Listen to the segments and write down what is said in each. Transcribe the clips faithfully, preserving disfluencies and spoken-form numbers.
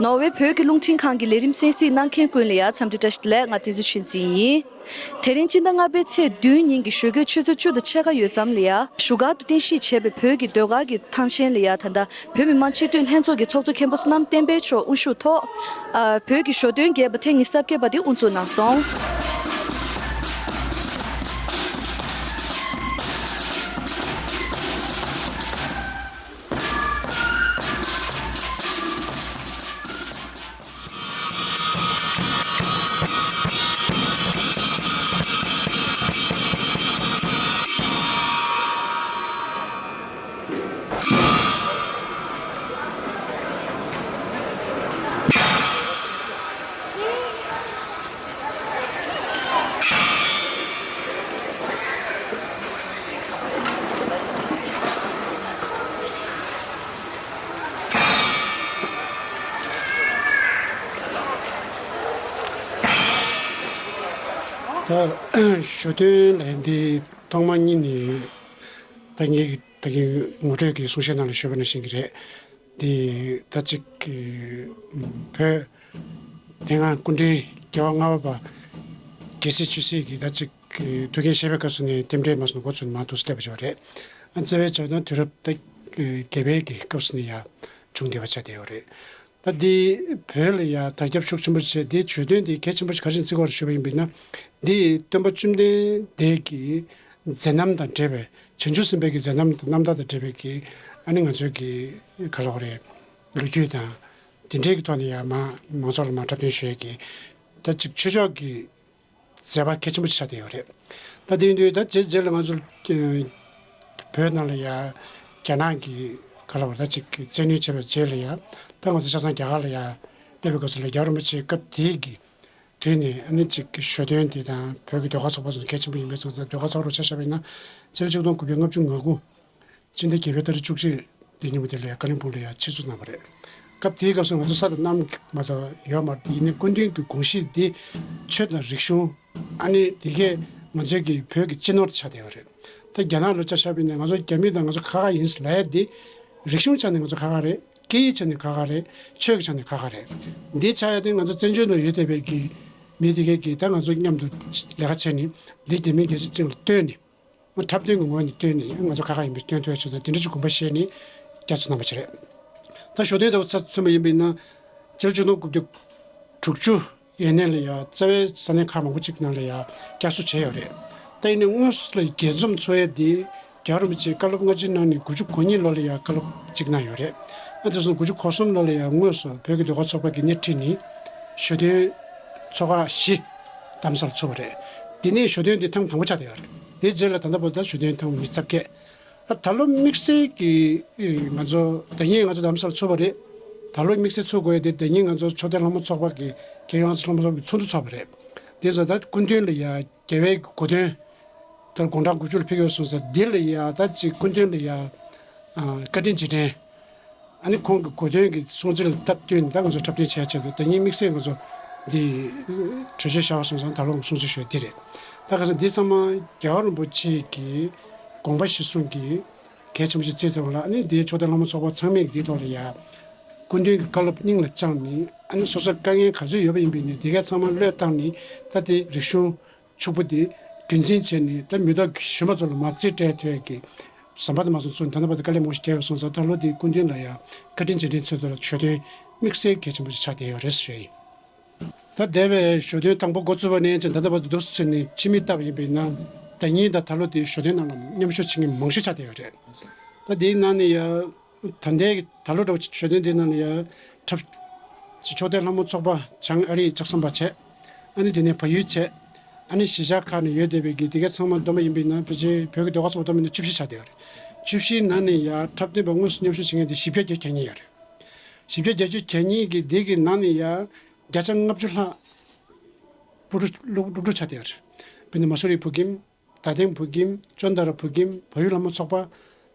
ནོར་ཝེ་བོད་ཀྱི་རླུང་འཕྲིན་ཁང་གི་ལས་རིམ་གསན་གཟིགས་གནང་མཁན་ཀུན་ལ་ཡང་འཚམས་འདྲི་བཀྲ་ཤིས་བདེ་ལེགས། ང་བསྟན་འཛིན་ཆོས་འཛིན་ཡིན། དེ་རིང་སྤྱི་ཟླ་ལྔ་པའི་ཚེས་བདུན་ཉིན་གྱི་ཞོགས་ཀའི་ཆུ་ཚོད་བཅུ་དང་ཕྱེད་ཀ་ཡོལ་ཙམ་ལ་ཡང་བཞུགས་སྒར་དུ་རྟེན་གཞི་བྱས་པའི་བོད་ཀྱི་ཟློས་གར་གྱི་ཐང་ཆེན་ལ་ཡང་ད་ལྟ་བོད་མི་མང་སྤྱི་འཐུས་ལྷན་ཚོགས་ཀྱི་ཚོགས་གཙོ་མཁན་པོ་བསོད་ནམས་བསྟན་འཕེལ་མཆོག་དབུ་བཞུགས་ཐོག་ཨ། བོད་ཀྱི་ཞོ་སྟོན་རྒྱས་པ་ཐེངས་ཉི་ཤུ་རྩ་བརྒྱད་པ་དེ་དབུ་འཛུགས་གནང་སོང་། ད་ཞོ་སྟོན་ལས་འདི་ཐོག་མ་ཉིད་ནས་ད་ངས་ད་གིན་ངོ་སྤྲོད་ཀྱི་གསུང་བཤད་ནང་ལ་ཞུས་པ་ནང་བཞིན་གྱི་རེད། འདི་ད་ཅིག་བོད་དེ་སྔ་སྐུ་ཕྲེང་རྒྱལ་བ་ལྔ་པ་རྒྱལ་སྲས་བཅུ་བཞི་གི་ད་ཅིག་ཐུགས་འགན་བཞེས་པའི་སྐབས་སུ་ནས་རྟེན་འབྲེལ་མ་སོང་འགོ་ཚུགས་མ་ཐུག་སླེབས་པ་ཞིག་རེད། ཨ་རྩ་བའི་བྱ་བ་དང་དུས་རབས་ད་བརྒྱད་པའི་གི་སྐབས་སུ་ནས་ཡང་བྱུང་བསྡད་པ་ཆགས་བསྡད་ཡོད་རེད། ད་འདི་བོད་ལ་ཡང་དར་ཁྱབ་ཤུགས་ཆེན་པོ་བྱས། འདི་ཞོ་སྟོན་འདི་གལ་ཆེན་པོ་ཞིག་ག་རེ་བྱས་ནས་བརྩི་དགོས་རེད་ཞུས་པ་ཡིན་པས་ན། འདི་སྟོན་པ་བཅོམ་ལྡན་འདས་ཀྱི་མཛད་རྣམ་དང་འབྲེལ་བའི་བྱང་ཆུབ་སེམས་དཔའི་གི་མཛད་རྣམ་དང་རྣམ་ཐར་དང་འབྲེལ་བའི་གི་ཨ་ནི་ང་ཚོའི་གི་ག་ལབ་དགོས་རེད། ལོ་རྒྱུས་དང་དེ་འབྲེལ་གྱི་ཐོག་ནས་ཡང་མ་མང་ཚོགས་ལ་མ་འཁྲབ་སྟོན་ཞུ་ཡས་ཀྱི་ད་ཅིག་ཆོས་ཕྱོགས་ཀྱི་མཛད་པ་གལ་ཆེན་པོ་ཆགས་བསྡད་ཡོད་རེད། ད་དེ་ཡིན་དུས་ད་རྗེས་རྗེས་ལ་ང་ཚོ་ཨ་བོད་ནང་ལ་ཡ་རྒྱ་ནག་གི་ག་ལབ་དགོས་རེད། ད་ཅིག་བཙན་གནོན་བྱས་པའི་རྗེས་ལ་ཡ་ད་ང་ཚོ་ཆ་ཚང་རྒྱ་གར་ལ་ཡ་སླེབས་པའི་སྐབས་སུ་ལ་རྒྱལ་བ་རིན་པོ་ཆེ་སྐབས་དེའི་གི་དུས་ནས་ཨ་ནི་ཅིག་ཞོ་སྟོན་དེ་དང་བོད་ཀྱི་ཟློས་གར་ཚོགས་པ་ཚོ་གལ་ཆེན་པོ་ཡིན་པའི་ཚོགས་ཆེན། ཟློས་གར་ཚོགས་པ་ཆ་བཞག་པ་ཡིན་ན་སྤྱི་ལོ་ཆིག་སྟོང་དགུ་བརྒྱ་ལྔ་བཅུ་ང་དགུ་སྤྱི་ཟླ་བརྒྱད་པའི་ཏ་རིག་བཅུ་གཅིག་དེ་ཉིན་མོ་དེ་ལ་ཡང་ཀ་ལིམ་པོང་ལ་ཡང་ཆིབས་བསྒྱུར་གནང་བ་རེད། སྐབས་དེའི་སྐབས་སུ་ང་ཚོ་ས་དང་གནམ་མ་གཏོགས་ཡོད་མ་རེད། ཡིན་ནའི་སྐུ་མདུན་གྱི་དགོངས་གཞི་འདི་ཆོས་དང་རིག་གཞུང་ཨ་ནི་དེ་གས་ང་ཚོའི་གི་བོད་ཀྱི་སྤྱི་ནོར་ཆགས་བསྡད་ཡོད་རེད། ད་རྒྱ་ནག་ལ་ཆ་བཞག་པ་ཡིན་ན་ང་ཚོ་རྒྱ་མི་དང་ང་ཚོ་ཁ་ཁ་ཡིན་ཟེར་ལབ་ཡ་འདི་རིག་གཞུང་ཆ་ནས་ང་ཚོ་ཁ་ཁ་རེད། སྐད་ཡིག་ཆ་ནས་ཁ་ཁ་རེད། ཆོས་ཀྱི་ཆ་ནས་ཁ་ཁ་རེད། འདི་ཆགས་ཡ་དེ་ང་ཚོ་བཙན་བྱོལ་ནང་ཡོད་བསྡད་པའི་གི་མི་དེ་གས་གི་ད་ང་ཚོ་མཉམ་དུ་ལས་ཀ་བྱས་ནས་འདི་རྒྱ་མིའི་རྒྱལ་སྤྱིའི་སྟེང་ལ་བཏོན་ནས། འཁྲབ་སྟོན་གྱི་ངོས་ནས་བཏོན་ནས་ང་ཚོ་ཁ་ཁ་ཡིན་པ་སྟོན་ཐུབ་ཡ་བྱུང་ཙང་དེ་འདྲ་ཅིག་དགོངས་པ་བཞེས་ནས་བསྐྱར་གསོ་གནང་བ་ཅིག་རེད། ད་ཞོ་སྟོན་ལྟ་བུ་ཚ་མཚོན་པ་ཡིན་པ་ཡིན་ན་སྤྱི་ལོ་ཆིག་སྟོང་དགུ་བརྒྱ་དྲུག་ཅུ་ཡས་མས་ལ་ཡ་རྩ་བའི་ས་གནས་ཁག་མང་པོ་ཅིག་ནང་ལ་ཡ་བསྐྱར་གསོ་བྱས་ཡོད་རེད། ད་ཡིན་ནའི་དངོས་སུ་ལ་རྒྱས་འཛོམས་ཚོགས་ཡ་དེ་རྒྱལ་བ་རིན་པོ་ཆེས་བཀའ་སློབ་སྔ་ཕྱི་གནང་ནས་དགུ་བཅུ་གོ་གཉིས་ལོ་ལ་ཡ་བཀའ་སློབ་ཅིག་གནང་ཡོད་རེད། ཨ་དེ་སོང་དགུ་བཅུ་གོ་གསུམ་ལོ་ལ་ཡ་དངོས་སུ་བོད་ཀྱི་ཟློས་གར་ཚོགས་པ་གི་སྣེ་ཁྲིད་ནས་ཞོ་སྟོན་ཚོགས་ཁག་བཞི་རྡ་རམ་ས་ལར་ཚུགས་པ་རེད། དེ་ནས་ཞོ་སྟོན་དེ་ཐེངས་དང་པོ་ཆགས་བསྡད་ཡོད་རེད། དེའི་རྗེས་ལ་ད་ལྟ་བར་དུ་ཞོ་སྟོན་ཐེངས་ཉི་ཤུ་རྩ་བརྒྱད། ཨ་ད་ལོ་དམིགས་བསལ་གྱི་ང་ཚོ་ཟླ་ཉིན་ང་ཚོ་རྡ་རམ་ས་ལར་ཚུགས་པ་རེད། ད་ལོ་དམིགས་བསལ་ཚུགས་དགོས་ཡ་དེ་ཟླ་ཉིན་ང་ཚོ་མཆོག་ལྡན་ལྷ་མོ་ཚོགས་པ་གི་རྒྱལ་ཡོངས་ལྷ་མོ་ཚོགས་པ་གི་ཚོགས་འདུ་ཚོགས་པ་རེད། དེ་ཚོ་ད་སྐུ་མདུན་ལ་ཡ་རྒྱལ་བའི་གོ་སྟོན་ད་དགུང་གྲངས་དགུ་བཅུ་ལ་ཕེབས་ཡོད་སོང་ཙང་འདི་ལ་ཡ་ད་ཅིག་སྐུ་མདུན་ལ་ཡ་བཀའ་དྲིན་རྗེས་དྲན། ཨ་ནི་ཁོང་གི་གོ་སྟོན་གྱི་སྲུང་བརྩི་ལ་སྟབས་བསྟུན་ནས་ད་ང་ཚོ་འཁྲབ་སྟོན་བྱས་ཆེད་དུ་ཟླ་ཉིན་དམིགས་བསལ་ང་ཚོ་འདི་གྲོས་ཆོད་བཞག་པ་སོང་ཙང་ད་ལོ་སྲུང་བརྩི་ཞུ་ཡ་འདི་རེད། ད་ག་ས་འདི་ཚང་མ་རྒྱལ་བ་རིན་པོ་ཆེ་གི་དགོངས་པ་གཞིར་བཟུང་གི་གལ་ཆེན་པོ་ཞིག་བརྩིས་ཚར་བ་ལ། ཨ་ནི་འདིའི་མཆོག་ལྡན་ལྷ་མོ་ཚོགས་པ་ཚང་མས་འདིའི་ཐོག་ལ་ཡ་སྐུ་མདུན་གྱི་བཀའ་སློབ་སྙིང་ལ་བཅངས་ནས། ཨ་ནི་སོ་སོའི་དཀའ་ངལ་ག་ཚོད་ཡོད་པ་ཡིན་པས་ནས་འདི་གའི་ཚང་མ་བློས་བཏང་ནས་ད་དེ་རིག་གཞུང་ཕྱུག་པོ་དེ་རྒྱུན་འཛིན་བྱས་ནས་ད་མི་ཐོག་གཞོན་པ་ཚོ་ལ་མ་རྩིས་སྤྲད་ཐུབ་ཡ་གི་ཟམ་པ་དེ་མ་སོང་ཚུགས་ནས་ད་ལྟ་བར་དུ་དཀའ་ལས་མང་པོ་ཞིག་བརྒྱབ་ཡོད་སོང་ཙང་། ད་ལོ་དེའི་སྐུ་མདུན་ལ་ཡང་བཀའ་དྲིན་རྗེས་དྲན་ཚུལ་དུ་ལ་ཞོ་སྟོན་དམིགས་བསལ་གལ་ཆེན་པོ་ཞིག་ཆགས་བསྡད་ཡོད་རེད་ཞུ་ཡ་ཡིན། ད་འདས་པའི་ཞོ་སྟོན་དང་པོ་འགོ་བཙུགས་པ་ནས་ཅིག་ད་ལྟ་བར་དུ་འདུག་སེ་བྱས་ནས་ཕྱི་མིག་ལྟ་བ་ཡིན་པས་ན། ཟླ་ཉིན་དང་ད་ལོ་དེའི་ཞོ་སྟོན་ནང་ལ་མཉམ་ཞུགས་བྱེད་མཁན་མང་ཤོས་ཆགས་བསྡད་ཡོད་རེད། ད་དེའི་ནང་ནས་ཡང་ད་ལྟའི་ད་ལོ་འདྲ་བོ་ཞོ་སྟོན་དེའི་ནང་ལ་ཡང་འཁྲབ་མཆོག་ལྡན་ལྷ་མོ་ཚོགས་པ་བྱང་ཨ་རིའི་ལྕགས་ཟམ་པ་བྱས། ཨ་ནི་དེ་ནས་བལ་ཡུལ་བྱས། ཨ་ནི་གཞིས་ཆགས་ཁག་ནས་ཡོད་བསྡད་པའི་གི་དེ་གའི་ཚང་མ་བསྡོམས་པ་ཡིན་པས་ན་ཕལ་ཆེར་བོད་ཀྱི་ཟློས་གར་ཚོགས་པ་བསྡོམས་པས་ན་བཅུ་བཞི་ཆགས་བསྡད་ཡོད་རེད། བཅུ་བཞིའི་ནང་ནས་ཡང་འཁྲབ་སྟོན་པ་དངོས་སུ་མཉམ་ཞུགས་བྱེད་མཁན་དེ་བཞི་བརྒྱ་བརྒྱད་ཅུ་གྱ་གཉིས་ཡོད་རེད། བཞི་བརྒྱ་བརྒྱད་ཅུ་གྱ་གཉིས་ཀྱི་དེ་གི་ནང་ནས་ཡང་བརྒྱ་ཆ་ལྔ་བཅུ་ལྷག་སློབ་ཕྲུག་སློབ་སློབ་ཕྲུག་ཆགས་བསྡད་ཡོད་རེད། དཔེར་ན་མ་སུ་རི་བོད་ཁྱིམ། རྡ་སྟེང་བོད་ཁྱིམ། ཅོན་ཏ་ར་བོད་ཁྱིམ། བལ་ཡུལ་ལྷ་མོ་ཚོགས་པ།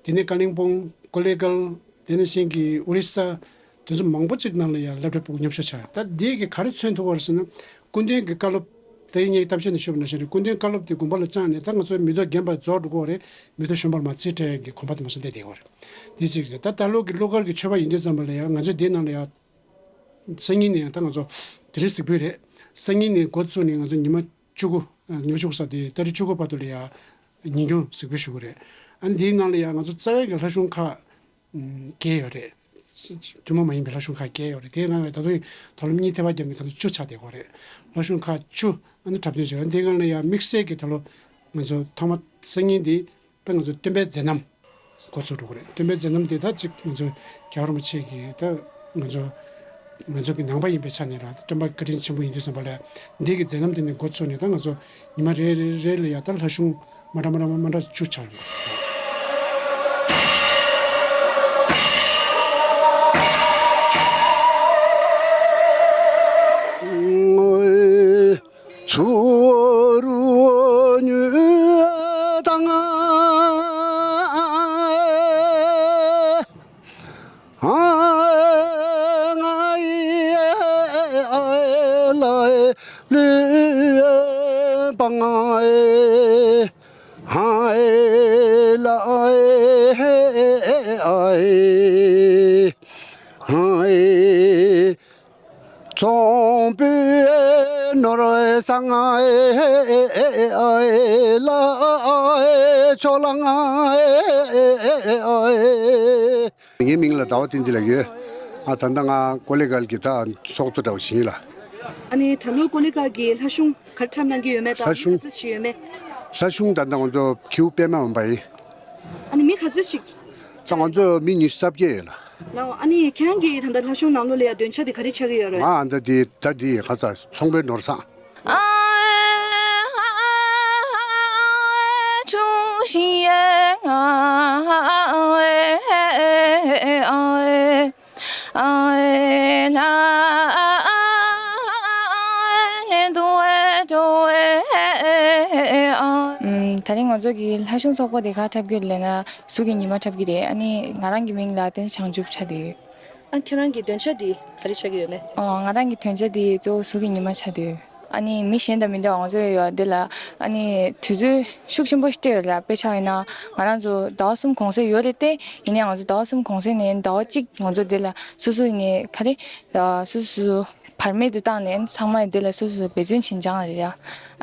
དེ་ནས་ཀ་ལིང་པོང་། ཀོ་ལེ་གལ། དེ་ནས་གཞན་གྱི་ཨོ་རི་ས། དེ་ཚོ་མང་པོ་ཅིག་ནང་ལ་ཡང་སློབ་གྲྭ་ཕྲུ་གུ་མཉམ་ཞུགས་བྱས། ད་འདི་གི་ག་རེ་མཚོན་ཐུབ་པ་རེད་ཟེར་ན། སྐུ་མདུན་གྱི་བཀའ་སློབ། ད་ཡིན་ངས་གཏམ་བཤད་ནང་ཞུས་པ་ནང་བཞིན་རེད། སྐུ་མདུན་བཀའ་སློབ་དེ་དགོངས་པ་ལ་བཅངས་ནས་ད་ང་ཚོའི་མི་ཐོག་རྒན་པ་རྫོགས་འགྲོ་གི་ཡོད་རེད། མི་ཐོག་གཞོན་པར་མ་རྩིས་སྤྲད་ཡག་གི་གོམ་པ་དེ་མ་སོང་བསྡད་བསྡད་ཡོད་རེད། དེ་གཅིག་རེད། ད་ད་ལོ་གི་གླུ་གར་གྱི་མཆོད་པ་ཡིན་དུས་ཙམ་པ་ལ་ཡང་ང་ཚོས་འདི་ནང་ལ་ཡང་། སང་ཉིན་ནས་ད་ང་ཚོ་དེ་རིང་གཟིགས་འབུལ་རེད། སང་ཉིན་ནས་འགོ་བཙུགས་ནས་ང་ཚོ་ཉི་མ་བཅུ་དགུ། ཉི་མ་བཅུ་དགུ་ས་དེ་ཏ་རིག་བཅུ་དགུ་བར་དུ་ལ་ཡ་ཉིན་གུང་གཟིགས་འབུལ་ཞུ་གི་རེད། ཨ་ནི་དེའི་ནང་ལ་ཡ་ང་ཚོ་རྩ་བའི་གི་ལྷ་གཞུང་ཁག་བརྒྱད་ཡོད་རེད། ཐུན་མོང་མ་ཡིན་པའི་ལྷ་གཞུང་ཁག་བརྒྱད་ཡོད་རེད། དེའི་ནང་ལ་ད་དུང་ད་ལོ་གཉིས་ཐེ་བ་བརྒྱབ་ནས་ད་དུང་བཅུ་ཆགས་བསྡད་ཡོད་རེད། ལྷ་གཞུང་ཁག་བཅུ་ཨ་ནི་འཁྲབ་སྟོན་བྱས་ཡོད། དེའི་ནང་ལ་ཡ་དམིགས་བསལ་གྱི་ད་ལོ་ང་ཚོ་ཐོག་མ་སང་ཉིན་དེ་ད་ང་ཚོ་སྟོན་པའི་མཛད་རྣམ་འགོ་ཚུགས་འགྲོ་གི་རེད། སྟོན་པའི་མཛད་རྣམ་དེ་ད་ཅིག་ང་ཚོ་རྒྱལ་བ་རིན་པོ་ཆེ་གི་ད་ང་ཚོ་ང་ཚོ་གི་ནང་པ་ཡིན་པའི་ཆ་ནས་ར་སྟོན་པ་བཀའ་དྲིན་ཆེན་པོ་ཡིན་དུས་ཙམ་པ་ལ་འདི་གི་མཛད་རྣམ་དེ་ནས་འགོ་ཚུགས་ནས་ད་ང་ཚོ་ཉི་མ་རེ་རེ་རེ་ལ་ཡ་ད་ལྷ་གཞུང་མ་འདྲ་མ་འདྲ་མ་འདྲ་བཅུ་ཆགས་ཡོང་གི་རེད། ཚུར་ཉོས་དང་། ང་ཡི་ལ་ལུས་པང་ཨེ། ཧའི་ལ་ཨེ་ཨེ། ཧའི། ཚོང་པའི་ནོར་བཟང་ཨེ་ལ་ཨེ་ཆོ་ལང་ཨེ། ངའི་མིང་ལ་ཟླ་བ་བསྟན་འཛིན་ལབ་ཡོད། ཨ་ད་ལྟ་ང་ཀོ་ལི་གྷལ་གྱི་ད་ཚོགས་གཙོ་འདྲ་བོ་ཞིག་ཡིན་ལ། ཨ་ནི་ད་ལོ་ཀོ་ལི་གྷལ་གྱི་ལྷ་གཞུང་ག་རེ་འཁྲབ་གནང་གི་ཡོད་མེད་དང་ལྷ་གཞུང་། མི་ག་ཚོད་ཞིག་ཡོད་མེད། ལྷ་གཞུང་ད་ལྟ་ང་ཚོ་ཁྱེའུ་པད་མ་འོན་པ་ཡིན། ཨ་ནི་མི་ག་ཚོད་ཞིག་ད་ང་ཚོ་མི་ཉི་ཤུ་རྩ་བརྒྱད་ཡོད་ལ། ལའོ། ཨ་ནི་ཁྱེད་རང་གི་ད་ལྟ་ལྷ་གཞུང་ནང་ལོགས་ལ་ཡ་འདོན་ཆ་དེ་ག་རེ་ཆགས་ཀྱི་ཡོད་རེད། ང་ཨ་ད་དེ་ད་དེ་ཁ་ས་ཚོང་པའི་ནོར་བཟང་། ད་རིང་ང་ཚོ་གི་ལྷ་གཞུང་ཚོགས་པ་དེ་ག་འཁྲབ་ཀྱི་ཡོད་ལབ་ན། ཟུར་གྱི་ཉི་མ་འཁྲབ་ཀྱི་རེད། ཨ་ནི་ང་རང་གི་མིང་ལ་བསྟན་འཛིན་བྱང་ཆུབ་ཆགས་བསྡད་ཡོད། ཨ་ཁྱེད་རང་གི་འདོན་ཆ་འདི་ག་རེ་ཆགས་ཀྱི་ཡོད་མེད། ཨོ་ང་རང་གི་འདོན་ཆ་འདི་གཙོ་བོ་ཟུར་གྱི་ཉི་མ་ཆགས་བསྡད་ཡོད། ཨ་ནི་མི་གཞན་དང་མི་འདྲ་བ་ང་ཚོ་ཡོད་འདི་ལ། ཨ་ནི་དུས་ཚོད་ཤུགས་ཆེན་པོ་ཞིག་སྤྲད་ཡོད་ལ། དཔེ་ཆ་ཡིན་ན་ང་རང་ཚོ་ཟླ་བ་གསུམ་གུང་སེང་ཡོད་རེད་དེ། ཡིན་ནའང་ང་ཚོ་ཟླ་བ་གསུམ་གུང་སེང་ནས་ཟླ་བ་གཅིག་ང་ཚོ་འདི་ལ་སོ་སོ་ཡིན་ནའི་ག་རེ་ད་སོ་སོ་བར་མེད་དུ་བཏང་ནས་ཚང་མ་འདི་ལ་སོ་སོ་འབད་བརྩོན་བྱེད་སྦྱང་རེད་ཡ།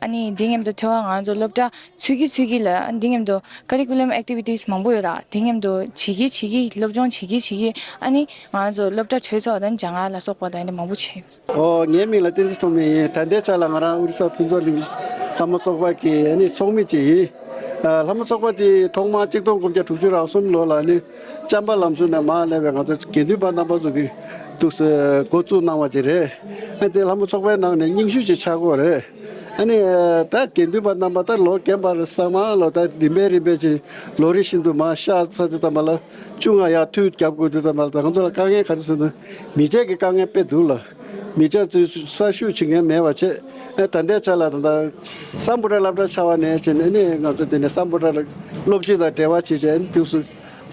ཨ་ནི་འདི་མཉམ་དུ་ཐོས་པ་ང་ཚོ་སློབ་གྲྭ་ཚུད་ཀྱི་ཚུད་ཀྱི་ལ། ཨ་འདི་མཉམ་དུ་ཀ་རི་ཀུ་ལམ་ཨེག་ཊི་བི་ཊི་སི་མང་པོ་ཡོད་ལ། འདི་མཉམ་དུ་བྱེད་ཀྱི་བྱེད་ཀྱི་སློབ་སྦྱོང་བྱེད་ཀྱི་བྱེད་ཀྱི། ཨ་ནི་ང་ཚོ་སློབ་གྲྭ་གྲོས་ཚོགས་དང་སྦྱང་ཡག་ལ་སོགས་པ་དང་འདི་མང་པོ་བྱེད། ཨོ་ངའི་མིང་ལ་བསྟན་འཛིན་ཐོགས་མེད་ཡིན། ད་ལྟའི་ཆ་ལ་ང་རང་ཨོ་རི་ས་ཕུན་ཚོགས་གླིང་ལྷ་མོ་ཚོགས་པ་གི་ཨ་ནི་ཚོགས་མི་ཅིག་ཡིན། ཨ་ལྷ་མོ་ཚོགས་པ་དེ་ཐོག་མར་གཅིག་སྟོང་དགུ་བརྒྱ་དྲུག་ཅུ་རེ་གསུམ་ལོ་ལ་ནི་ཅམ་པ་ལམ་སྲོལ་ནས་མར་སླེབས་པའི་ང་ཚོ་དགེ་འདུན་པ་རྣམ་པ་ཚོ་གིས་འདུག་སེ་འགོ་བཙུགས་གནང་བ་ཅིག་རེད། ཨ་དེ་ལྷ་མོ་ཚོགས་པའི་ནང་ནས་རྙིང་ཤོས་ཅིག་ཆགས་ཀྱི་ཡོད་རེད། ཨ་ནི་ད་དགེ་འདུན་པ་རྣམ་པ་ད་ལོ་རྒན་པ་རེད། ཚང་མ་ལོ་ད་རིམ་པས་རིམ་པས་ཅིག་ལོ་རེ་བཞིན་དུ་མར་ཤག་ཚར་དུས་ཙམ་པ་ལ་ཆུ་ང་ཡར་མཐུད་རྒྱབ་དགོས་དུས་ཙམ་པ་ལ་ད་ང་ཚོ་ལ་དཀའ་ངལ་ག་རེ་ཟེར་ན་མི་ཆས་ཀྱི་དཀའ་ངལ་དཔེ་འདུག་ལ། མི་ཆས་ཚོས་གསར་ཞུགས་བྱེད་མཁན་མེད་པ་བྱས། ཨ་ད་ལྟའི་ཆ་ལ་ད་ལྟ་སམ་བྷོ་ཊ་སློབ་གྲྭ་ཆགས་པ་ནས་བྱས་ནས་ནི་ང་ཚོ་དེ་ནས་སམ་བྷོ་ཊ་ལ་སློབ་སྤྱི་དང་འབྲེལ་བ་བྱེད་བྱས་ནི་དུས་སུ་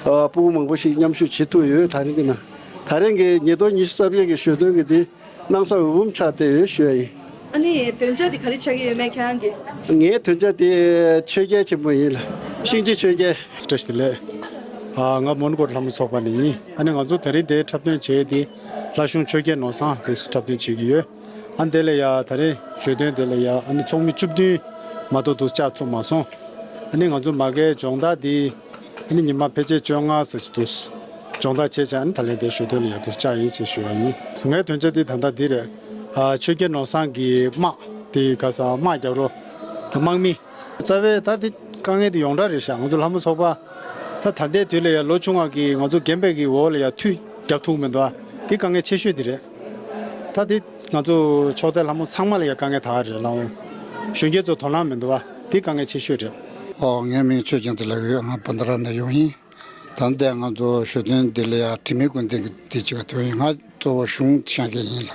ཨ་ཕྲུ་གུ་མང་པོ་ཞིག་མཉམ་ཞུགས་བྱེད་ཐུབ་ཡོད། ད་རིང་གི་ནང་ད་རིང་གི་ཉིས་སྟོང་ཉི་ཤུ་རྩ་བརྒྱད་ཀྱི་ཞོ་སྟོན་གྱི་དེ་གནང་ས་འོས་འབུམ་ཆགས་བསྡད་ཡོད་ཞུ་ཡ་ཡིན། ཨ་ནི་འདོན་ཆ་དེ་ག་རེ་ཆགས་ཀྱི་ཡོད་མེད་ཁྱེད་རང་གི། ངའི་འདོན་ཆ་དེ་ཆོས་རྒྱལ་ཆེན་པོ་ཡིན་ལ། གཤིན་རྗེ་ཆོས་རྒྱལ། བཀྲ་ཤིས་བདེ་ལེགས། ཨ་ང་མོན་གྷོ་ལྷ་མོ་ཚོགས་པ་ནས་ཡིན། ཨ་ནི་ང་ཚོ་ད་རིང་དེ་འཁྲབ་སྟོན་བྱས་དེ་ལྷ་གཞུང་ཆོས་རྒྱལ་ནོར་བཟང་དེ་འཁྲབ་སྟོན་བྱེད་ཀྱི་ཡོད། ཨ་དེ་ལ་ཡ་ད་རེས་ཞོ་སྟོན་དེ་ལ་ཡ་ཨ་ནི་ཚོགས་མི་བཅུ་བདུན་མ་གཏོགས་དུ་བཅར་ཐུབ་མ་སོང་། ཨ་ནི་ང་ཚོ་མ་གའི་སྦྱོང་བརྡར་དེ་ཨ་ནི་ཉི་མ་ཕལ་ཆེར་བཅོ་ལྔ་ཙམ་ཞིག་འདུག་སྦྱོང་བརྡར་བྱས་བྱས་ཨ་ནི་ད་ལན་དེ་ཞོ་སྟོན་ལ་ཡ་དུ་བཅར་ཡིན་ཞེས་ཞུ་བ་ཡིན། ངའི་དོན་བྱ་དེ་ད་ལྟ་འདི་རེད། ཨ་ཆོས་རྒྱལ་ནོར་བཟང་གི་དམག་དེ་ག་ས་དམག་རྒྱག་རོགས་ད་དམག་མི། རྩ་བའི་ད་དེ་དཀའ་ངལ་དེ་ཡོངས་གྲགས་རེད་ཤག་ང་ཚོ་ལྷ་མོ་ཚོགས་པ་ད་ད་ལྟའི་དུས་ལ་ཡ་ལོ་ཆུང་བ་གི་ང་ཚོ་རྒན་པའི་གི་འོག་ལ་ཡ་མཐུད་རྒྱག་ཐུབ་མི་འདུག་ཨ་དེ་དཀའ་ངལ་ཆེ་ཤོས་དེ་རེད། ད་དེ་ང་ཚོ་ཕྱོགས་མཐའི་ལྷ་མོ་ཚང་མ་ལ་ཡ་དཀའ་ངལ་ད་ག་རེད་ལགས། འོང་གཞོན་སྐྱེས་ཚོ་དོ་སྣང་མི་འདུག་ཨ་དེ་དཀའ་ངལ་ཆེ་ཤོས་རེད། ཨོ་ངའི་མིང་ཆོས་ཀྱང་ཚེ་ལགས་ཡོད། ང་བྷན་དྷ་ར་ནས་ཡོང་ཡིན། ད་ལྟ་ང་ཚོ་ཞོ་སྟོན་འདི་ལ་ཡ་དྲི་མེད་ཀུན་ལྡན་གྱི་འདི་གཅིག་ག་ཐོན་ཡིན། ང་གཙོ་བོ་གཞུང་བཤད་མཁན་ཡིན་ལ།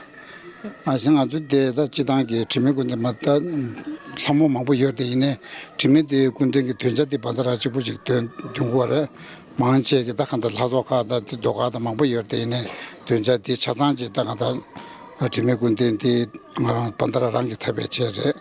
ཨ་ཞེ་ང་ཚོ་དེ་ད་སྤྱི་བཏང་གི་དྲི་མེད་ཀུན་ལྡན་མ་ད་ལྷ་མོ་མང་པོ་ཡོད་དེ་ཡིན་ནའི་དྲི་མེད་དེ་ཀུན་ལྡན་གྱི་དོན་བྱ་དེ་བྷན་དྷ་ར་གཅིག་པུ་ཅིག་འདོན་འདོན་དགོས་རེད། མང་ཆེ་གི་ད་གང་ལྟར་ལྷ་ཚོགས་ཁག་ད་དེ་ཟློས་གར་ད་མང་པོ་ཡོད་དེ་ཡིན་ནའི་དོན་བྱ་དེ་ཆ་ཚང་ཅིག་ད་གང་ལྟར་དྲི་མེད་ཀུན་ལྡན་དེ་ང་རང་བྷན་དྷ་ར་རང་གི་ཐབས་པས་བྱས་རེད།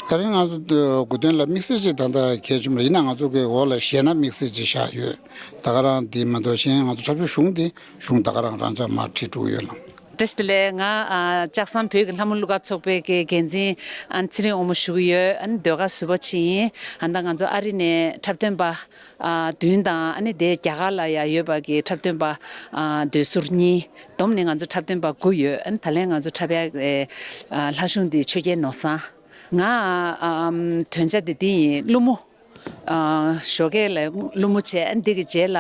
ད་རིང་ང་ཚོ་དགུ་སྟོན་ལ་དམིགས་བསལ་ཅིག་ད་ལྟ་གལ་ཆེན་པོ་ཡིན་ན་ང་ཚོ་གི་འོག་ལ་གཞས་སྣ་དམིགས་བསལ་ཅིག་བཞག་ཡོད། ད་ག་རང་དེ་མ་གཏོགས་གཞན་ང་ཚོ་འཁྲབ་གཞུང་གཞུང་དེ་གཞུང་ད་ག་རང་རང་འཇགས་མར་ཁྲིད་འགྲོ་གི་ཡོད་ལ། བཀྲ་ཤིས་བདེ་ལེགས། ང་ཨ་ལྕགས་ཟམ་བོད་ཀྱི་ལྷ་མོ་གླུ་གར་ཚོགས་པའི་གི་འགན་འཛིན་ཨ་ཚེ་རིང་དབང་མོ་ཞུ་གི་ཡོད། ཨ་ནི་ཟློས་གར་ཟུར་པ་ཅིག་ཡིན། ཨ་ད་ང་ཚོ་ཨ་རི་ནས་འཁྲབ་སྟོན་པ་ཨ་བདུན་དང་། ཨ་ནི་དེ་རྒྱ་གར་ལ་ཡ་ཡོད་པ་གི་འཁྲབ་སྟོན་པ་ཨ་ཟློས་ཟུར་གཉིས། བསྡོམས་ནས་ང་ཚོ་འཁྲབ་སྟོན་པ་དགུ་ཡོད། ཨ་ནི་ད་ལན་ང་ཚོ་འཁྲབ་ཡག་ཨ་ལྷ་གཞུང་འདི་ཆོས་རྒྱལ་ནོར་བཟང་། ང་ཨ་ཨམ་དོན་བྱ་འདི་འདི་ཡིན། ཀླུ་མོ། ཨ་ཞོགས་ཀས་ལ་ཀླུ་མོ་བྱས། ཨ་འདི་གི་རྗེས་ལ་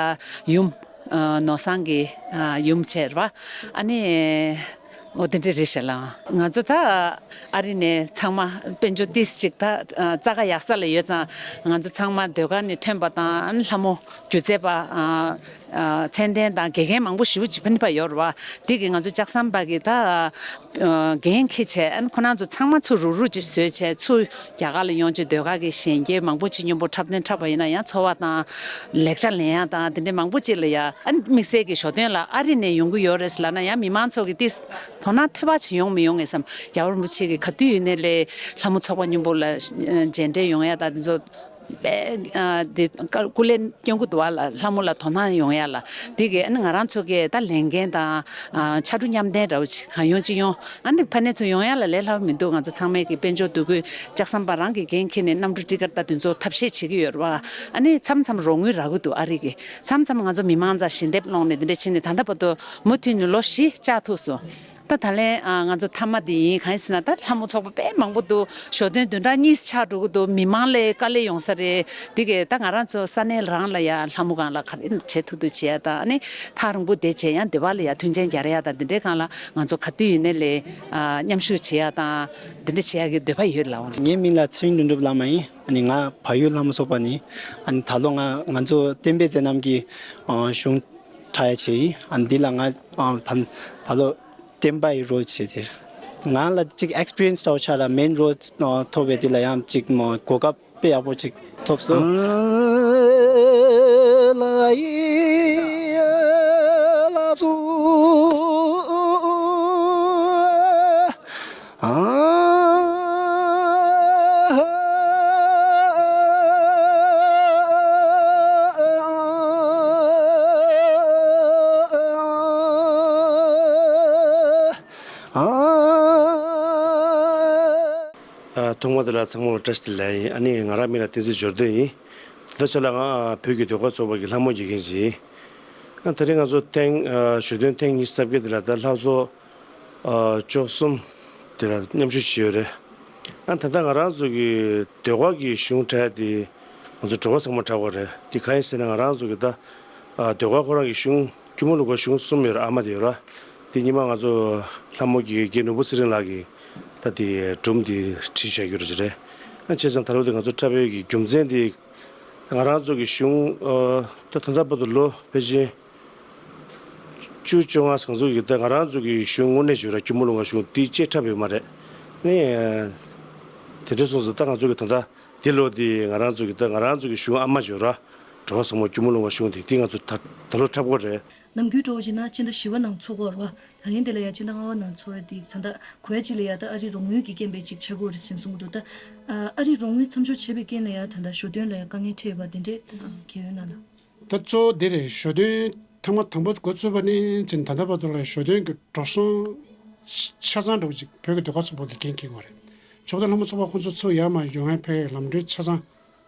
ཡུམ། ཨ་ནོར་བཟང་གི་ཨ་ཡུམ་བྱས་རེད་པ། ཨ་ནི། འོ་དེ་འདྲ་རེད་ཤག་ལགས། ང་ཚོ་ད་ཨ་རི་ནས་ཚང་མ་དཔལ་འབྱོར་ཏིས་ཅིག་ད་ཨ་རྩ་ཁ་ཡག་ས་ལ་ཡོད་ཙང་། ང་ཚོ་ཚང་མ་ཟློས་གར་ནས་ཐོན་པ་དང་། ཨ་ནི་ལྷ་མོ་སྒྱུ་རྩལ་པ་ཨ་ཨ་མཚན་ལྡན་དང་དགེ་རྒན་མང་པོ་ཞེ་པོ་ཅིག་ཕ་ནི་ཕ་ཡོད་རེད་པ། དེ་གི་ང་ཚོ་ལྕགས་ཟམ་པ་གི་ད་ཨ་འགན་འཁྱེར་བྱས། ཨ་ནི་ཁོ་རང་ཚོ་ཚང་མ་ཚུར་རུག་རུག་ཅིག་བཟོས་བྱས། ཚུར་རྒྱ་གར་ལ་ཡོང་བྱས་ཟློས་གར་གྱི་གཞོན་སྐྱེས་མང་པོ་ཅིག་མཉམ་པོ་འཁྲབ་སྟོན་འཁྲབ་པ་ཡིན་ན་ཡང་འཚོ་བ་དང་ལེགས་ཆ་ལེན་ཡག་དང་དེ་འདྲའི་མང་པོ་ཅིག་ལ་ཡ། ཨ་ནི་དམིགས་བསལ་གྱི་ཞོ་སྟོན་ལ་ཨ་རི་ནས་ཡོང་གི་ཡོད་རེད་ལབ་ན་ཡང་མི་མང་ཚོ་གི་ཏིས་དོ་སྣང་ཐོལ་པ་ཅིག་ཡོང་མི་ཡོང་ངས་བསམ། རྒྱལ་བ་རིན་པོ་ཆེ་གི་ག་དུས་ཡིན་ནའི་ལས་ལྷ་མོ་ཚོགས་པ་མཉམ་པོ་ལ་མཇལ་འཕྲད་ཡོང་ཡག་དང་དེ་ཚོ་དཔེ་ཨ་དེ་སྐུ་ལས་སྐྱོན་གྱི་འདུག་བ་ལ། ལྷ་མོ་ལ་དོ་སྣང་ཡོང་ཡག་ལ། དེ་གི་ཨ་ནི་ང་རང་ཚོ་གི་ད་ལས་འགན་དང་ཨ་ཕྱར་གྲུ་མཉམ་འདེགས་འདྲ་བོ་ཅིག་གང་ཡོང་ཅི་ཡོང་། ཨ་ནི་ཕ་ནས་ཚུར་ཡོང་ཡག་ལ་ལས་སླ་པོ་མི་འདུག་ང་ཚོ་ཚང་མས་ཀྱི་དཔལ་འབྱོར་འདུ་འགོད། ལྕགས་ཟམ་པ་རང་གི་འགན་འཁྱེར་ནས་གནམ་གྲུ་ཊི་ཀེ་ཊི་ད་དེ་ཚོ་ཐབས་ཤེས་བྱེད་ཀྱི་ཡོད་རེད་བ། ཨ་ནི་མཚམས་མཚམས་རོགས་དངུལ་རག་གི་འདུག་ཨ་རི་གི། མཚམས་མཚམས་ང་ཚོ་མི་མང་ཚང་ཞལ་འདེབས་སློང་ནས་དེ་འདྲ་བྱས་ནས་ད་ལྟ་བར་དུ་མུ་མཐུད་ནས་ལོ་བཞི་བཅག་ཐུབ་སོང་། ད་ད་ལན་ཨ་ང་ཚོ་མཐའ་མ་དེ་ཡིན། གང་ཡིན་ཟེར་ན་ད་ལྷ་མོ་ཚོགས་པ་དཔེ་མང་པོ་འདུག་ཞོ་སྟོན་བདུན་ཕྲག་གཉིས་ཆགས་འགྲོ་གི་འདུག་མི་མང་ལ་དཀའ་ལས་ཡོང་ས་རེད། དེ་གས་ད་ང་རང་ཚོ་ས་གནས་རང་ལ་ཡ་ལྷ་མོ་སྒང་ལ་ག་རེ་བྱེད་ཐུབ་ཐུབ་བྱེད་ཡ་དང་། ཨ་ནི་ཐག་རིང་པོ་བསྡད་བྱས་ཡང་འདོད་པ་ལ་ཡ་མཐུན་རྐྱེན་སྦྱར་ཡ་དང་། འདི་འདྲའི་སྒང་ལ་ང་ཚོ་ག་དུས་ཡིན་ནའི་ལས་ཨ་མཉམ་ཞུགས་བྱེད་ཡ་དང་འདི་འདྲ་བྱེད་ཡ་གི་འདོད་པ་ཡོད་ལགས། ངའི་མིང་ལ་ཚེ་རིང་དོན་གྲུབ་ལགས་མ་ཡིན། ཨ་ནི་ང་བལ་ཡུལ་ལྷ་མོ་ཚོགས་པ་ནི། ཨ་ནི་ད་ལོ་ང་ང་ཚོ་བསྟན་པའི་མཛད་རྣམ་གྱི་ཨ་གཞུང་འཁྲབ་ཡ་བྱས་ཡིན། ཨ་ནི་འདི་ལ་ང་ཨ་ད་ད་ལོ་བསྟན་པའི་རོལ་བྱས་ཏེ། ང་ལ་ཅིག་ཨེགས་པི་རི་ཡན་སི་འདྲ་བོ་ཆགས་ལ། མེན་རོལ་ཐོབ་པའི་དེ་ལ་ཡང་ཅིག་མོ་གོ་སྐབས་དཔེ་ཡག་པོ་ཅིག་ཐོབ་སོང་། ཨ། ཐོག་མ་དེ་ལ་ཚང་མ་ལ་བཀྲ་ཤིས་བདེ་ལེགས་ཡིན། ཨ་ནི་ང་རང་མིང་ལ་བསྟན་འཛིན་འབྱོར་ལྡན་ཡིན། དེ་ལྟར་ཆ་ལ་ང་བོད་ཀྱི་ཟློས་གར་ཚོགས་པ་གི་ལྷ་མོ་དགེ་རྒན་ཅིག་ཡིན། ཨ་དེ་རིང་ང་ཚོ་ཐེངས་ཨ་ཞོ་སྟོན་ཐེངས་ཉི་ཤུ་རྩ་བརྒྱད་དེ་ལ་ད་ལྷ་ཚོགས་ཨ་བཅུ་གསུམ་དེ་ལ་མཉམ་ཞུགས་བྱས་ཡོད་རེད། ཨ་ད་ལྟ་ང་རང་ཚོ་གི་ཟློས་གར་གྱི་གཞུང་འཁྲབ་ཡ་དེ་ང་ཚོ་གྲོགས་པོ་ཚང་མ་འཁྲབ་དགོས་རེད། དེ་གང་ཡིན་ཟེར་ན་ང་རང་ཚོ་གི་ད་ཨ་ཟློས་གར་ཁོ་རང་གི་གཞུང་སྐྱོར་མོ་གླུ་གར་གཞུང་གསུམ་ཡོད་རེད། ཨ་མ་དེ་ཡོད་རེད། དེ་སྔོན་མ་ང་ཚོ་ལྷ་མོ་དགེ་རྒན་ནོར་བུ་ཚེ་རིང་ལགས་ཀྱིས་ད་དེ་སྒྲུང་དེ་བྲིས་བཞག་རྒྱུ་རེད། ཨ་བྱས་ཙང་ད་ལོ་དེ་ང་ཚོ་འཁྲབ་པའི་གི་རྒྱུ་མཚན་དེ་ང་རང་ཚོ་གི་གཞུང་ཨ་ད་ད་ལྟ་བར་དུ་ལོ་ཕལ་ཆེར་བཅུ་བཅོ་ལྔ་ཙམ་ཚོ་གི་ད་ང་རང་ཚོ་གི་གཞུང་དངོས་གནས་བརྗོད་ར་སྐྱོར་མོ་གླུ་གར་གཞུང་དེ་ཅེས་འཁྲབ་ཡོད་མ་རེད། ནི་དེ་འདྲ་སོང་ཙང་ད་ང་ཚོ་གི་ད་ལྟ་དེ་ལོ་དེ་ང་རང་ཚོ་གི་ད་ང་རང་ཚོ་གི་གཞུང་ཨ་མ་བརྗོད་ར་གྲོགས་པོ་ཚང་མ་སྐྱོར་མོ་གླུ་གར་གཞུང་དེ་དེ་ང་ཚོ་ད་ད་ལོ་འཁྲབ་དགོས་རེད། ནམ་རྒྱུན་འགྲོ་བ་ཡིན་ན་སྤྱི་ཟླ་བཞི་པ་ནང་ཚོགས་ཀྱི་ཡོད་རེད་བ། ད་རིང་དེ་ལ་ཡ་སྤྱི་ཟླ་ལྔ་པ་ནང་ཚོགས་ཡ་དེ་ད་ལྟ་གོ་ཡ་གཅིག་ལ་ཡ་ད་ཨ་རིའི་རོགས་དངུལ་གྱི་རྐྱེན་པས་ཅིག་ཆགས་ཀྱི་ཡོད་རེད་ཟེར་གསུང་གི་འདུག་ད་ཨ་རིའི་རོགས་དངུལ་མཚམས་འཇོག་བྱས་པའི་རྐྱེན་ལ་ཡ་ད་ལྟ་ཞོ་སྟོན་ལ་ཡ་དཀའ་ངལ་འཕྲད་ཡོད་པ་དེ་འདྲས་གལ་ཡོད་ན་ལ། ད་གཙོ་བོ་འདི་རེད། ཞོ་སྟོན་ཐེངས་མ་དང་པོ་འགོ་བཙུགས་པ་ནས་བྱས་ད་ལྟ་བར་དུ་ལ་ཞོ་སྟོན་གྱི་འགྲོ་སོང་ཆ་ཚང་འདྲ་བོ་ཅིག་བོད་ཀྱི་ཟློས་གར་ཚོགས་པ་གི་འགན་འཁྱེར་གྱི་ཡོད་རེད། ཇོ་བོ་རྡོ་ལྷ་མོ་ཚོགས་པ་ཁོང་ཚོ་ཚུར་ཡར་མར་ཡོང་ཡ་ཕེབས་ཡ་ལམ་གྲོན་ཆ་ཚང་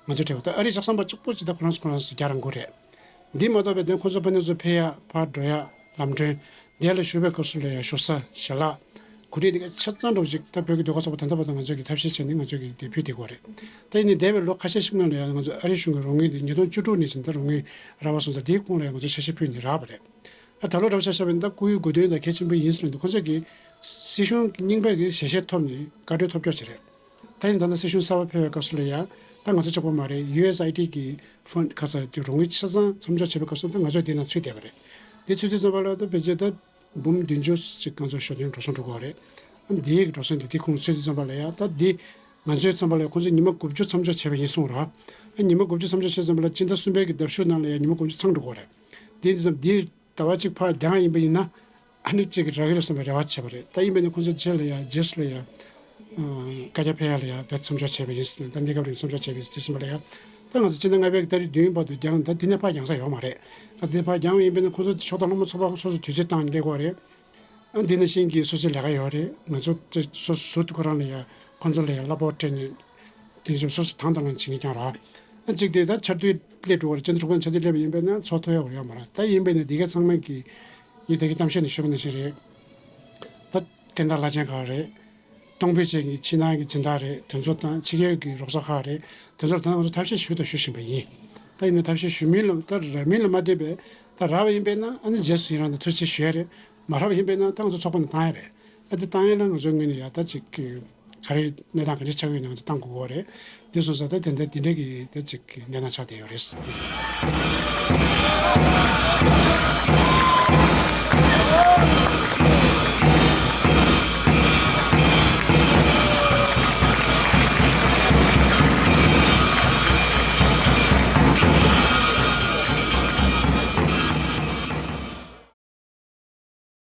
ང་ཚོས་སྤྲད་པ། ད་ཨ་རིའི་ལྕགས་ཟམ་པ་གཅིག་པོ་ཅིག་ད་ཁོ་རང་ཚོ་ཁོ་རང་ཚོ་རྒྱག་རང་དགོས་རེད། འདི་མ་གཏོགས་པའི་དོན་ཁོང་ཚོ་ཕ་ནས་ཚུར་ཕེབས་ཡ་ཕར་འགྲོ་ཡ་ལམ་གྲོན། འདི་ལ་བཞུགས་པའི་སྐབས་སུ་ལ་ཡ་བཞུགས་ས་ཞལ་ལག་གོ་སྒྲིག་འདི་ག་ཆ་ཚང་འགྲོ་ཅིག་ད་བོད་ཀྱི་ཟློས་གར་ཚོགས་པ་ད་ལྟ་བར་དུ་ང་ཚོས་ཀྱི་ཐབས་ཤེས་བྱས་ནས་ང་ཚོས་ཀྱི་དེ་ཕུལ་བསྡད་ཀྱི་ཡོད་རེད། ད་ཡིན་ནའི་འདས་པའི་ལོ་ཁ་ཤས་ཤིག་ནང་ལ་ཡང་ང་ཚོ་ཨ་རིའི་གཞུང་གི་རོགས་དངུལ་འདི་ཉིས་སྟོང་བཅུ་དྲུག་ནས་བྱས་ད་རོགས་དངུལ་རག་པ་སོང་ཙང་འདིའི་ཁོངས་ལ་ཡང་ང་ཚོས་འཆར་གཞི་ཕུལ་ནས་རག་པ་རེད། ད་ད་ལོ་འདྲ་བོ་ཆ་བཞག་པ་ཡིན་ན་ད་སྐུའི་དགོས་དོན་དང་གལ་ཆེན་པོ་ཡིན་ཟེར་ནས་འདུག་ཁོང་ཚོས་ཀྱི་སྲིད་གཞུང་གི་རྙིང་པའི་གི་ཞལ་བཞེས་ཐོབ་ནས་བཀའ་འཁྲོལ་ཐོབ་ཀྱོག་ཅིག་རེད། ད་ཡིན་ད་ལྟ་སྲིད་གཞུང་གསར་པ་ཕེབས་པའི་སྐབས་སུ་ལ་ཡ་ད་ང་ཚོ་གཅིག་པོ་མ་རེད། ཡུ་ཨེས་ཨའི་ཌི་གི་ཕན་ཁ་ས་ཀྱི་རོགས་དངུལ་ཆ་ཚང་མཚམས་འཇོག་བྱེད་པའི་སྐབས་སུ་ད་ང་ཚོ་དེ་ནང་ཚུད་བསྡད་པ་རེད། དེ་ཚུད་དུས་ཙམ་པ་ལ་ད་ཕལ་ཆེར་ད་འབུམ་བདུན་ཅུ་ཅིག་ང་ཚོ་ཞོ་སྟོན་འགྲོ་སོང་འགྲོ་གི་ཡོད་རེད། ཨ་འདིའི་གི་འགྲོ་སོང་དེ་དེ་ཁོངས་ཚུད་དུས་ཙམ་པ་ལ་ཡ་ད་འདི་ང་ཚོའི་ཙམ་པ་ལ་ཡ་ཁོང་ཚོས་ཉི་མ་དགུ་བཅུ་མཚམས་འཇོག་བྱས་པ་ཡིན་གསུངས་ར། ཨ་ཉི་མ་དགུ་བཅུ་མཚམས་འཇོག་བྱས་ཙམ་པ་ལ་སྤྱི་ཟླ་གསུམ་པའི་གི་ཟླ་མཇུག་ནང་ལ་ཡ་ཉི་མ་དགུ་བཅུ་ཚང་འགྲོ་གི་ཡོད་རེད། དེ་དུས་ཙམ་འདི་ཟླ་བ་གཅིག་ཕར་འགྱངས་ཡིན་པ་ཡིན་ན། ཨ་ནི་གཅིག་གི་རག་གི་རེད་བསམ་པའི་རེ་བ་བྱས་པ་རེད། ད་ཡིན་པས་ན་ཁོང་ཚོ་རྗེས་ལ་ཡ་རྗེས་སུ་ལ་ཡ་ཨ་བཀའ་རྒྱ་ཕེབས་ཡ་ལ་ཡ་བེད་མཚམས་འཇོག་བྱས་པ་ཡིན་ཟེར་ནས། ད་གནས་སྐབས་རིང་མཚམས་འཇོག་བྱས་པ་ཡིན་ཟེར་དུས་ཙམ་པ་ལ་ཡ། ད་ང་ཚོ་སྤྱི་ཟླ་ལྔ་པའི་ཏ་རིག་བདུན་བར་དུ་འགྱངས། ད་དེ་ནས་ཕར་འགྱངས་ས་ཡོད་མ་རེད། ད་དེ་ནས་ཕར་འགྱངས་པ་ཡིན་པས་ན་ཁོང་ཚོ་ཕྱོགས་མཐའ་ལྷ་མོ་ཚོགས་པ་སོ་སོ་དུས་ཚོད་བཏང་ནས་སླེབས་དགོས་རེད། ཨ་འདི་ནང་བཞིན་གྱི་སོ་སོའི་ལས་ཀ་ཡོད་རེད། ང་ཚོ་དེ་སོ་སོ་ཁོ་རང་ལ་ཡ་ཁོང་ཚོ་ལ་ཡ་གླ་ཕོགས་སྤྲད་ནས་དེ་བཞིན་སོ་སོ་དང་དང་བླངས་བྱེད་མཁན་རྐྱང་རེད། ཨ་གཅིག་དེ་ད་ཆར་དུས་སླེབས་འགྲོ་བ་རེད། སྤྱི་ཟླ་དྲུག་པ་ནས་ཆར་དུས་སླེབས་པ་ཡིན་པས་ན་འཚོ་ཐུབ་ཡག་ཡོད་མ་རེད། ད་ཡིན་པས་ན་འདི་ག་ཚང་མ་གི་ངས་ད་གིན་གཏམ་བཤད་ནང་ཞུས་པ་ནང་བཞིན་རེད། ད་རྟེན་བདག་བླ་ཆེན་ཁག་རེད། གཏོང་ཕོད་ཅན་གྱི་ཕྱི་ནང་གི་སྦྱིན་བདག་རེད། དེ་ཚོ་དང་ཕྱི་རྒྱལ་གྱི་རོགས་ཚོགས་ཁག་རེད། དེ་ཚོར་ད་ང་ཚོ་ཐབས་ཤེས་ཞུ་དང་ཞུ་བཞིན་པ་ཡིན། ད་ཡིན་ན་ཐབས་ཤེས་ཞུ་མིན་ལ་ད་རག་མིན་ལ་མ་ལྟོས་པའི་ད་རག་པ་ཡིན་པས་ན་ཨ་ནི་རྗེས་སུ་ཡི་རང་དང་ཐུགས་རྗེ་ཆེ་ཞུ་ཡ་རེད། མ་རག་པ་ཡིན་པས་ན་ད་ང་ཚོ་ཚོགས་པ་ནས་བཏང་ཡ་རེད། ཨ་དེ་བཏང་ཡ་ན་ང་ཚོའི་ངོས་ནས་ཡ་ད་ཅིག་ག་རེ་གནས་སྟངས་ག་འདྲ་ཆགས་ཀྱི་ཡོད་ན་ང་ཚོ་བཏང་དགོས་ཀྱི་རེད། དེ་སོང་ཙང་ད་དེ་འདྲ་དེ་འདྲ་གི་ད་ཅིག་གནས་སྟངས་ཆགས་བསྡད་ཡོད་རེད།